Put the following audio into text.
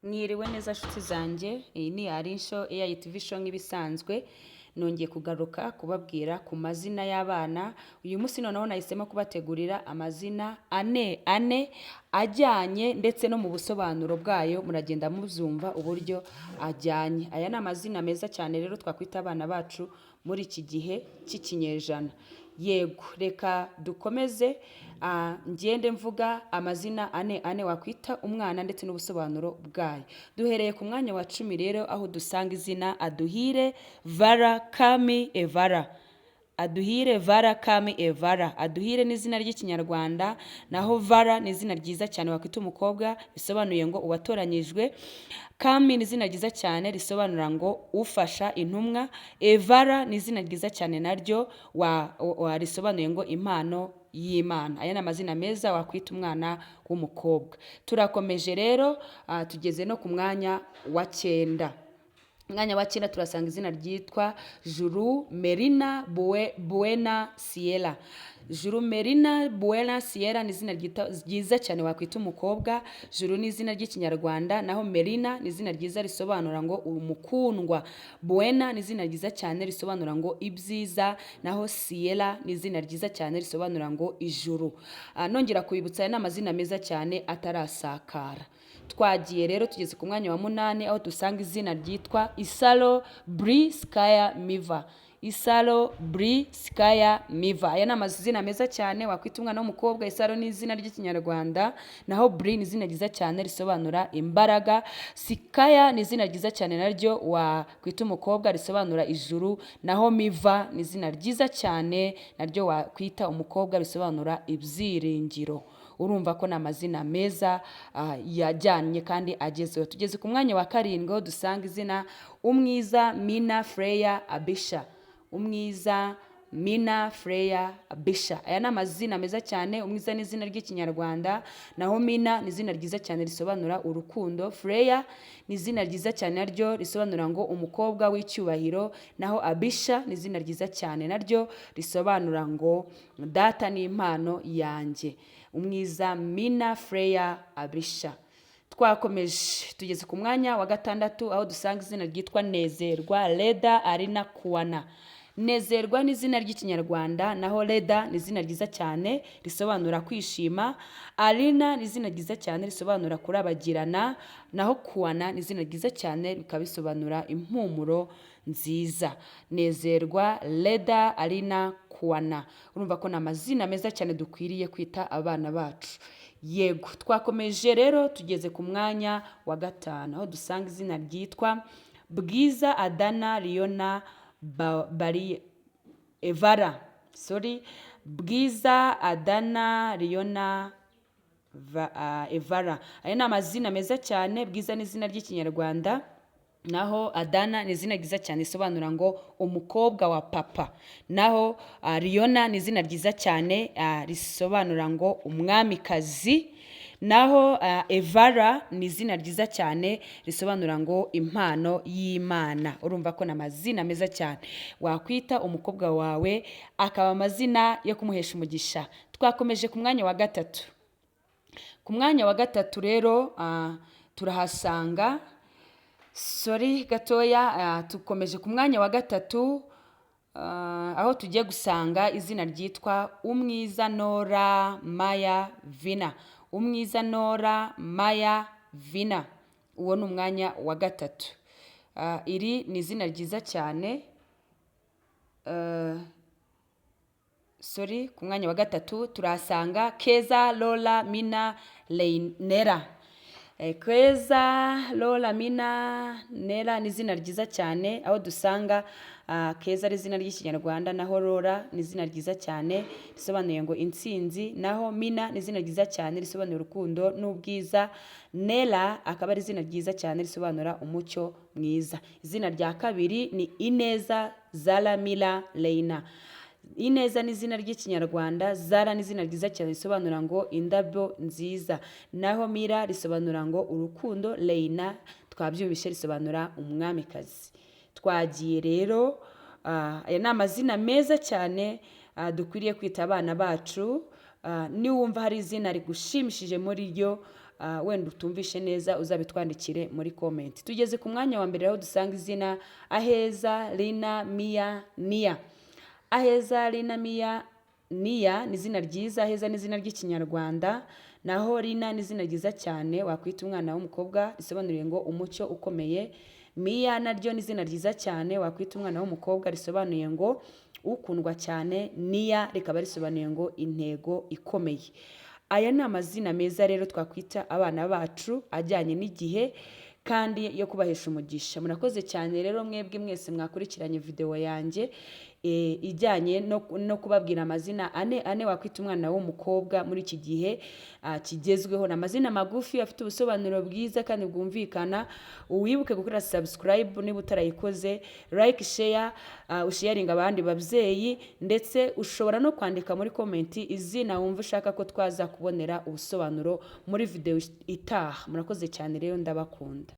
Mwiriwe neza nshuti zanjye, iyi ni Arinsho AI TV Show. Nk'ibisanzwe nongeye kugaruka kubabwira ku mazina y'abana. Uyu munsi noneho nahisemo kubategurira amazina ane ane ajyanye, ndetse no mu busobanuro bwayo muragenda muzumva uburyo ajyanye. Aya ni amazina meza cyane rero twakwita abana bacu muri iki gihe cy'ikinyejana. Yego, reka dukomeze, ngende mvuga amazina ane ane wakwita umwana ndetse n'ubusobanuro bwayo. Duhereye ku mwanya wa 10 rero, aho dusanga izina Aduhire Vara Kami Evara. Aduhire Vara Kami Evara. Aduhire ni izina ry'Ikinyarwanda, naho Vara ni izina ryiza cyane wakwita umukobwa, bisobanuye ngo uwatoranyijwe. Kami ni izina ryiza cyane risobanura ngo ufasha intumwa. Evara ni izina ryiza cyane naryo risobanuye ngo impano y'Imana. Aya ni amazina meza wakwita umwana w'umukobwa. Turakomeje rero, tugeze no ku mwanya wa 9. Umwanya wa 9 turasanga izina ryitwa Juru Merina Buena Sierra. Juru Merina Buena Sierra ni izina ryiza cyane wakwita umukobwa. Juru ni izina ry'Ikinyarwanda, naho Merina ni izina ryiza risobanura ngo umukundwa. Buena ni izina ryiza cyane risobanura ngo ibyiza, naho Sierra ni izina ryiza cyane risobanura ngo ijuru. Nongera kubibutsa, aya ni amazina meza cyane atarasakara. Twagiye rero, tugeze ku mwanya wa 8, aho dusanga izina ryitwa Isaro Bri Skaya Miva. Isaro Bri Skaya Miva. Aya ni amazina meza cyane wakwita umwana w'umukobwa. Isaro ni izina ry'Ikinyarwanda, naho Bri ni izina ryiza cyane risobanura imbaraga. Sikaya ni izina ryiza cyane naryo wakwita umukobwa, risobanura ijuru, naho Miva ni izina ryiza cyane naryo wakwita umukobwa, risobanura ibyiringiro. Urumva ko ni amazina meza yajyanye kandi agezweho. Tugeze ku mwanya wa 7, aho dusanga izina Umwiza Mina Freya Abisha. Umwiza Mina Freya Abisha. Aya ni amazina meza cyane. Umwiza ni izina ry'Ikinyarwanda, naho Mina ni izina ryiza cyane risobanura urukundo. Freya ni izina ryiza cyane naryo risobanura ngo umukobwa w'icyubahiro, naho Abisha ni izina ryiza cyane naryo risobanura ngo data ni impano yanjye. Umwiza Mina Freya Abisha. Twakomeje, tugeze ku mwanya wa 6, aho dusanga izina ryitwa Nezerwa Leda Arina Kuwana. Nezerwa ni izina ry'Ikinyarwanda, naho Leda ni izina ryiza cyane risobanura kwishima. Arina ni izina ryiza cyane risobanura kurabagirana, naho Kuwana ni izina ryiza cyane bikaba bisobanura impumuro nziza. Nezerwa Leda Arina Kuwana. Urumva ko ni amazina meza cyane dukwiriye kwita abana bacu. Yego, twakomeje rero, tugeze ku mwanya wa 5, aho dusanga izina ryitwa Bwiza Adana Leona Bari Evara, sorry, Bwiza Adana Leona Evara. Aya ni amazina meza cyane. Bwiza ni izina ry'Ikinyarwanda, naho Adana ni izina ryiza cyane risobanura ngo umukobwa wa papa, naho Leona ni izina ryiza cyane risobanura ngo umwamikazi, naho Evara ni izina ryiza cyane risobanura ngo impano y'Imana. Urumva ko ni amazina meza cyane wakwita umukobwa wawe, akaba amazina yo kumuhesha umugisha. Twakomeje ku mwanya wa 3. Ku mwanya wa 3 rero turahasanga, sorry gatoya, tukomeje ku mwanya wa 3, aho tugiye gusanga izina ryitwa Umwiza Nora Maya Vina. Umwiza Nora Maya Vina, uwo ni umwanya wa 3. Iri ni izina ryiza cyane. Sorry, ku mwanya wa 3 turahasanga Keza Lola Mina Leinera. Keza Lola Mina Nera ni izina ryiza cyane, aho dusanga Keza ari izina ry'Ikinyarwanda, naho Lola ni izina ryiza cyane risobanuye ngo intsinzi, naho Mina ni izina ryiza cyane risobanura urukundo n'ubwiza, Nera akaba ari izina ryiza cyane risobanura umucyo mwiza. Izina rya 2 ni Ineza Zara Mira Leina. Ineza ni izina ry'Ikinyarwanda, Zara ni izina ryiza cyane risobanura ngo indabyo nziza, naho Mira risobanura ngo urukundo, Leina twabyumvise risobanura umwamikazi. Twagiye rero, aya ni amazina meza cyane dukwiriye kwita abana bacu. Niwumva hari izina rigushimishije muri ryo, wenda utumvishe neza, uzabitwandikire muri comment. Tugeze ku mwanya wa mbere, aho dusanga izina Aheza, Lina, Miya, Niya. Aheza, Lina, Miya, Niya ni izina ryiza. Aheza ni izina ry'Ikinyarwanda, naho Lina ni izina ryiza cyane wakwita umwana w'umukobwa, risobanuye ngo umucyo ukomeye. Miya naryo ni izina ryiza cyane wakwita umwana w'umukobwa, risobanuye ngo ukundwa cyane. Niya rikaba risobanuye ngo intego ikomeye. Aya ni amazina meza rero twakwita abana bacu, ajyanye n'igihe kandi yo kubahesha umugisha. Murakoze cyane rero mwebwe mwese mwakurikiranye videwo yanjye ijyanye no kubabwira amazina ane ane wakwita umwana w'umukobwa muri iki gihe kigezweho. Ni amazina magufi afite ubusobanuro bwiza kandi bwumvikana. Wibuke gukora subscribe niba utarayikoze, like, share, usharinga abandi babyeyi, ndetse ushobora no kwandika muri comment izina wumva ushaka ko twaza kubonera ubusobanuro muri videwo itaha. Murakoze cyane rero, ndabakunda.